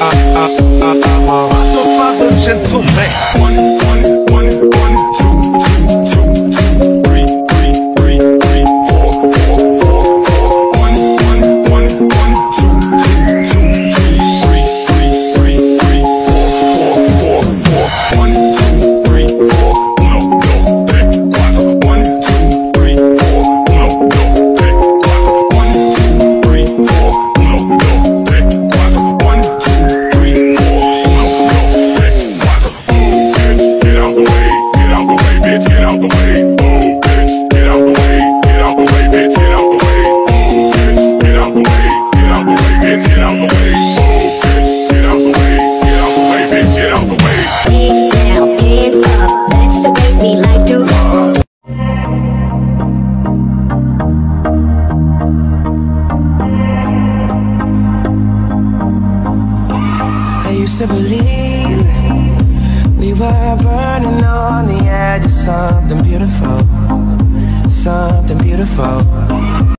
I'm a motherfucking gentleman. One, one, one, one, two, two, two, two, three, three, three, three, four, four, four. One, one, one, one, two, two, two, two, three, three, three, three, four, four, four, four. One, two, three, four. Uno, dos, tres, cuatro. One, two, three, four. Uno, dos, tres, cuatro. One, two, three, four. Uno, dos, tres, cuatro. One, two, three, four. Uno, dos, tres, cuatro. Oh, bitch, get out the way. Get out the way, bitch, get out the way. Oh, bitch, get out the way. Get out the way, bitch, get out the way. Oh, bitch, get out the way. Get out the way, bitch, get out the way. Oh, bitch, get out the way. Get out the way, bitch, get out the way. Get down, hands up, that's the way we like to roll. I used to believe we were burning on the edge of something beautiful, something beautiful.